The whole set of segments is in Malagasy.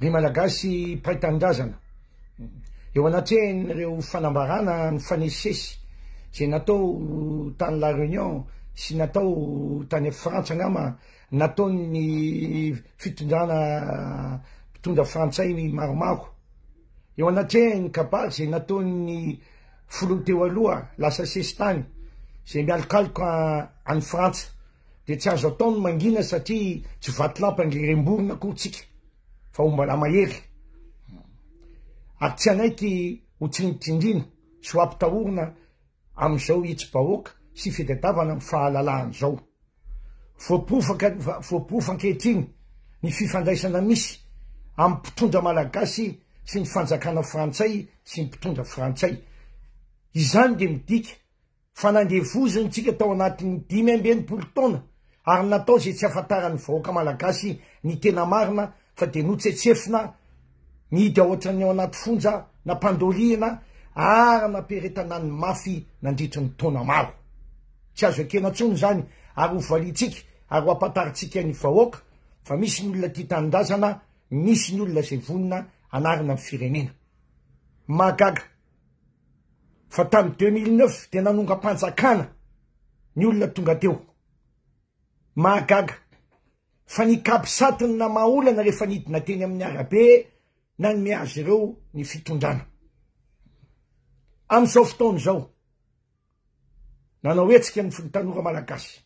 Ry Malagasy mpiray tanindrazana, eo anatrehan'ireo fanambarana nifanesisesy izay natao tany La Réunion sy natao tany Frantsa angamba nataon'ny fitondrana mpitondra frantsay maromaro, eo anatrehan'ny kabary izay nataon'ny filoha teo aloha lasa sesitany izay mialokaloka any Frantsa dia tsy azo atao ny mangina satria tsy vatolampy angerem-borona akory tsika fa ombalahy mahery ary tsy hanaiky ho tsindritsindriana sy ho ampitahorina amin'izao hitsi-bahoaka sy fitadiavana ny fahalalahana izao. Voaporofaka voaporofo ankehitriny ny fifandraisana misy amin'ny mpitondra malagasy sy ny fanjakana frantsay sy ny mpitondra frantsay. Izany dia midika fa nandevoziny tsika tao anatin'ny 65 taona ary natao izay tsy ahafantaran'ny vahoaka malagasy ny tena marina fa dia notsetsefina nihidy aohatran'ny ao anaty fonja, nampandorihina ary nampiaretana ny mafy nandritry ny taona maro. Tsy azo ekena intsony izany ary ho valiantsika ary ho ampatantarintsika ny vahoaka fa misy ny olona tia tanindrazana, misy ny olona izay vonona hanarina ny firenena. Mahagaga fa tamin'ny 2009 dia nanongam-panjakana ny olona tonga teo. Mahagaga fa ny capsat no namaha olana rehefa nidina teny amin'ny arabe nanome azy ireo ny fitondrana. Amin'izao fotoana izao, nanao hetsika ny tanora malagasy.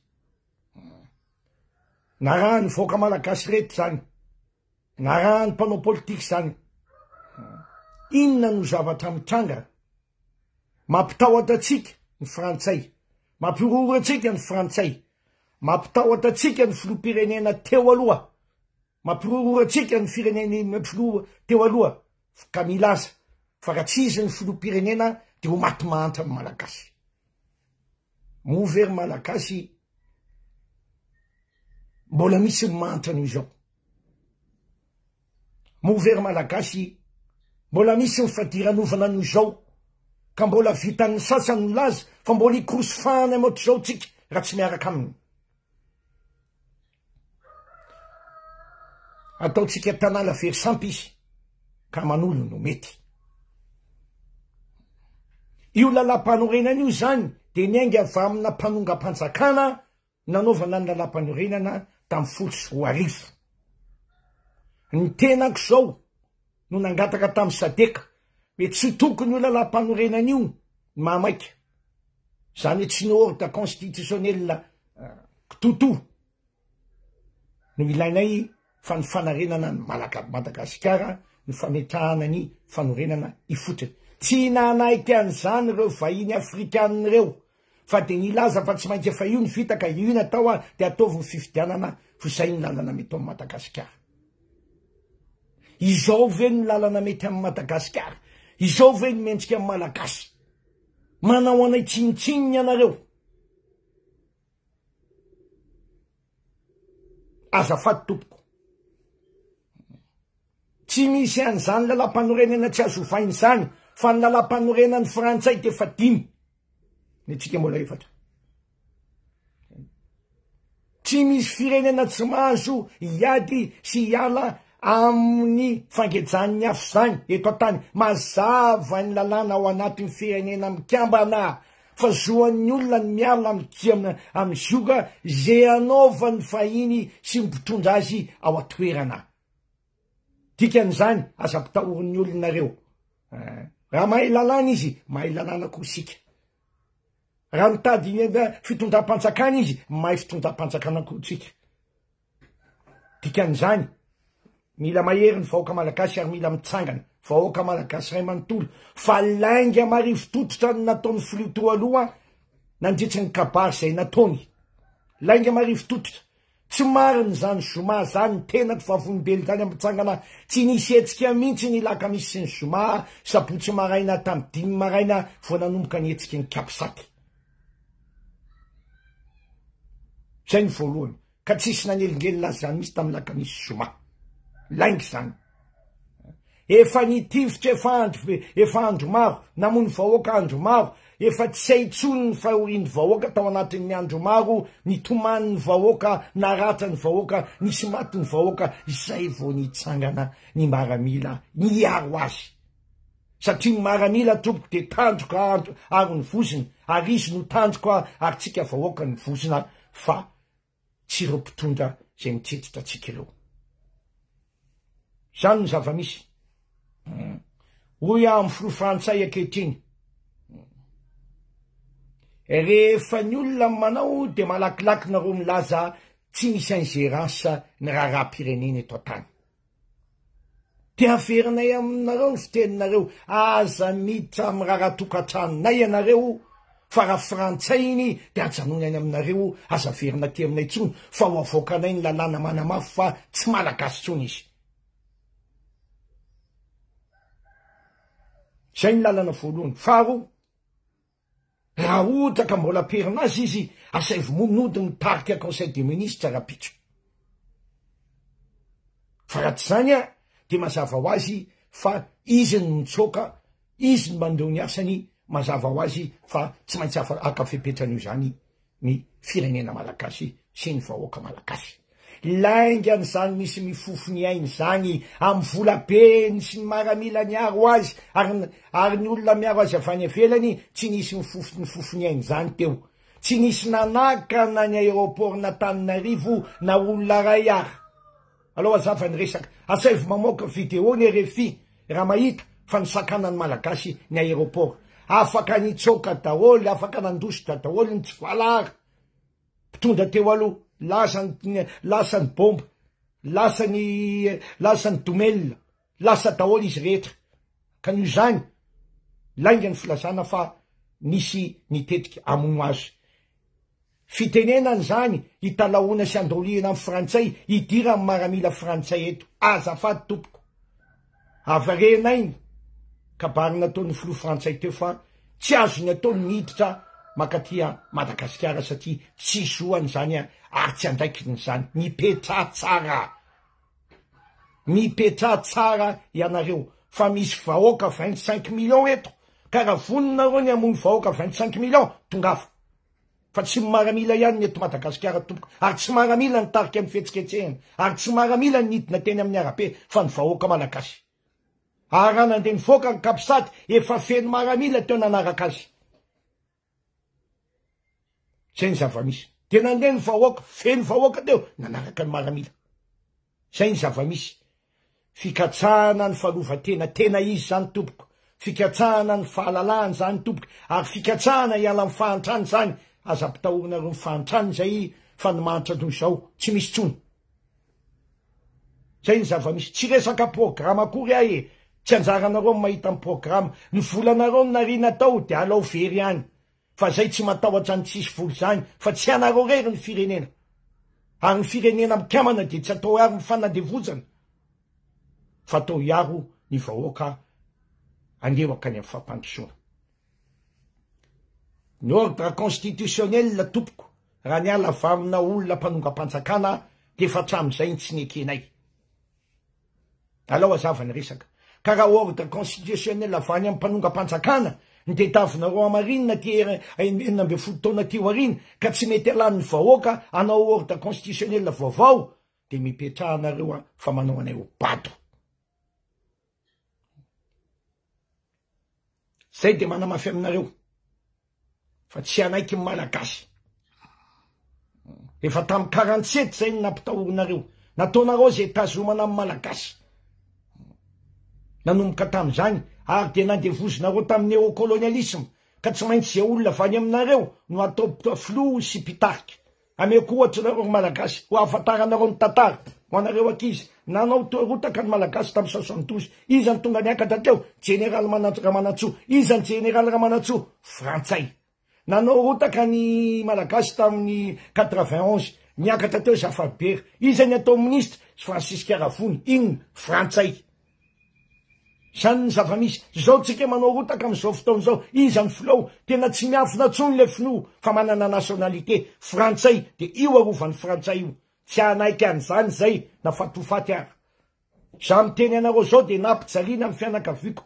Narahan'ny vahoaka malagasy rehetra izany. Narahan'ny mpanao politika izany. Inona no zavatra mitranga? Mampitahotra antsika ny frantsay. Mampihorohoro antsika ny frantsay. Mampitahotra antsika ny filoham-pirenena teo aloha. Mampihorohoro antsika ny firenena filoha teo aloha ka milaza fa raha tsy izy ny filoham-pirenena dia ho maty mahantra ny Malagasy. Moa ve ry Malagasy mbola misy ny mahantra noho izao? Moa ve ry Malagasy mbola misy ny fadiranovana noho izao ka mbola vitan'ny sasany milaza fa mbola hikorosy fahana ohatr'izao tsika raha tsy miaraka aminy? Ataontsika tanala very sampy izy ka manolo no mety. Io lalam-panorenana io izany dia niainga avy amina mpanongam-panjakana nanaovana ny lalam-panorenana tamin'ny 2010. Ny tenako izao no nangataka tamin'ny Sadec hoe tsy tokony io lalam-panorenana io ny mahamaika. Izany hoe tsy ny ordre constitutionnel kitotoa no ilainay fa ny fanarenana ny Malaga Madagasikara, ny fametrahana ny fanorenana ifotony. Tsy nanaiky an'izany ireo vahiny afrikanina ireo fa dia nilaza fa tsy maintsy efa io ny vita ka io natao a dia ataovy ny fifidianana fa izay ny lalana mety ao Madagasikara. Izao ve ny lalana mety amin'i Madagasikara? Izao ve ny mendrika amin'ny Malagasy? Manao anay tsinontsinona ianareo. Azafady tompoko. Tsy misy an'izany lalam-panorenana tsy azo ovaina izany fa ny lalam-panorenan'ny frantsay dia efa dimy. Ny antsika mbola efatra. Tsy misy firenena tsy mahazo hiady sy hiala amin'ny fangejan'ny afo izany eto an-tany. Mazava ny lalàna ao anatin'ny firenena mikambana fa zoan'ny olona ny miala amin'ny zioga izay anaovan'ny vahiny sy ny mpitondra azy ao an-toerana. Dikan'izany, aza ampitahorin'ny olona nareo. Raha mahay lalàna izy, mahay lalàna koa isika. Raha mitady fitondram-panjakana izy, mahay fitondram-panjakana koa tsika. Dikan'izany, mila mahery ny vahoaka malagasy ary mila mitsangana, vahoaka malagasy iray manontolo, fa lainga marivo tototra no nataon'ny filoha teo aloha nandritry ny kabary izay nataony. Lainga marivo tototra. Tsy marina izany zoma zany, ny tenako vavolombelona izany mitsangana, tsy nisy hetsika mihitsy ny lakamisy sy ny zoma, sabotsy maraina tamin'ny dimy maraina vao nanomboka ny hetsiky ny capsat. Izay ny voalohany, ka tsisy nanelingelina azy izany mihitsy tamin'ny lakamisy sy zoma. Lainga izany. Efa nitifitra efa andro efa andro maro, namono vahoaka andro maro, efa tsy hay intsony ny fahorian'ny vahoaka tao anatin'ny andro maro, nitomany ny vahoaka, naratra ny vahoaka, nisy maty ny vahoaka, izay vao nitsangana ny maramila niaro azy. Satria ny maramila tompoko dia tandroka aro ny vozona, ary izy no tandroka ary tsika vahoaka ny vozona fa tsy ireo mpitondra izay mitsetsitra antsika ireo. Izany no zava-misy. Hoy aho amin'ny filoha frantsay ankehitriny, rehefa ny olona manao dia malakilaky nareo milaza tsy misy ingérence ny raharaham-pirenena eto an-tany. Dia averinay aminareo ny fiteninareo, aza miditra amin'ny raharaha tokantranonay ianareo, fa raha frantsay iny dia ajanony any aminareo, aza averina aty aminay intsony, fa ho avoakanay ny lalàna manamafy fa tsy malagasy intsony izy. Izay ny lalana voalohany. Faharoa, Raha ohatra ka mbola am-perinasa izy, asaivo monody mitarika conseil des ministres rahampitso. Fa raha tsy izany an, dia mazava ho azy fa izy no mitsoaka, izy no mandeha ny asany, mazava ho azy fa tsy maintsy haka fepetra an'io izany ny firenena malagasy sy ny vahoaka malagasy. Laingany izany misy mifofo ny ainy izany amin'ny vola be sy ny maramila niaro azy ary ary ny olona miaro azy avy any ivelany tsy nisy mifofo nifofo ny ainy izany teo. Tsy nisy nanakana ny aéroport n'Antananarivo na olona iray ary. Alao hazava ny resaka. Asaivo mamoaka vidéo ny rfi raha mahita fa nisakana ny Malagasy ny aéroport. Afaka nitsoaka daholo, afaka nandositra daholo ny tsy valahara. Mpitondra teo aloha, lasa ny lasa ny bomba, lasa ny lasa ny domelina, lasa daholo izy rehetra. Ka noho izany, lainga ny filazana fa nisy nitetika hamono azy. Fitenenana izany hitalahoana sy handolihana amin'ny frantsay hidiran'ny maramila frantsay eto. Azafady tompoko. Avarenay ny kabary nataon'ny filoha frantsay teo fa tsy azony atao ny miditra mankaty a Madagasikara satria tsy zoany izany ary tsy andraikiny izany. Mipetraha tsara. Mipetraha tsara ianareo fa misy vahoaka 25 millions eto ka raha vonona nareo ny hamono vahoaka 25 millions tongava. Fa tsy ny maramila ihany ny eto Madagasikara tompoko ary tsy maramila nitarika ny fihetsiketsehana ary tsy maramila ny nidina teny amin'ny arabe fa ny vahoaka malagasy. Ary raha nandeha nivoaka ny capsat efa feno maramila teo nanaraka azy. Zay ny zava-misy. Dia nandeha ny vahoaka, feno vahoaka teo nanaraka ny maramila. Zay ny zava-misy. Fikatsahana ny fahaleovantena tena izy izany tompoko, fikatsahana ny fahalalahana izany tompoko, ary fikatsahana hiala amin'ny fahantrana izany, aza ampitahorinareo ny fahantrana izay fa ny mahantra noho izao tsy misy intsony. Zay ny zava-misy. Tsy resaka programa akory aho e, tsy anjaranareo ny mahita ny programa, ny volanareo no nariana tao dia alao very any. Fa zay tsy matahotra ny tsisy vola izany fa tsy anareo rery ny firenena. Ary ny firenena mikambana dia tsy atao hiaro ny fanandevozana fa atao hiaro ny vahoaka andeha ho akany amin'ny fampandrosoana. Ny ordre constitutionnel tompoko raha niala avy amina olona mpanongam-panjakana dia efa hatramin'izay ny tsy nekenay. Alao hazava ny resaka. Ka raha ordre constitutionnel avy any amin'ny mpanongam-panjakana ny tediavinareo hamarinina aty 16 taona aty aoriana ka tsy mety alan'ny vahoaka hanao ordre constitutionnel vaovao dia mipetraha nareo an fa manao anay ho bado. Zay dia manamafy aminareo fa tsy hanaiky ny Malagasy. Efa tamin'ny 47 zay no nampitahorinareo. Nataonareo zay tazomana amin'ny Malagasy. Nanomboka tamin'izany ary dia nandevozinareo tamin'ny néocolonialisme ka tsy maintsy zay olona avy any aminareo no atao filoha sy mpitarika. Ameko ohatra nareo ry Malagasy ho ahafantaranareo ny tantara, ho anareo ankizy, nanao rotaka ny Malagasy tamin'ny 72, iza no tonga niakatra teo? Jeneraly Ramanantsoa, iza ny Jeneraly Ramanantsoa? Frantsay. Nanao rotaka ny Malagasy tamin'ny 91, niakatra teo Zafabera, iza ny atao minisitra? Francisque Ravony, inona? Frantsay. Zany ny zava-misy. Zao tsika manao rotaka amizao fotoana izao, iza ny filoha? Tena tsy miafina tsony le filoha fa manana nationalité frantsay de io arovan'ny frantsay io. Tsy hanaiky an'izany zay na faty ho faty ara. Za miteny anareo zao de nampijaliana ny fianakaviako.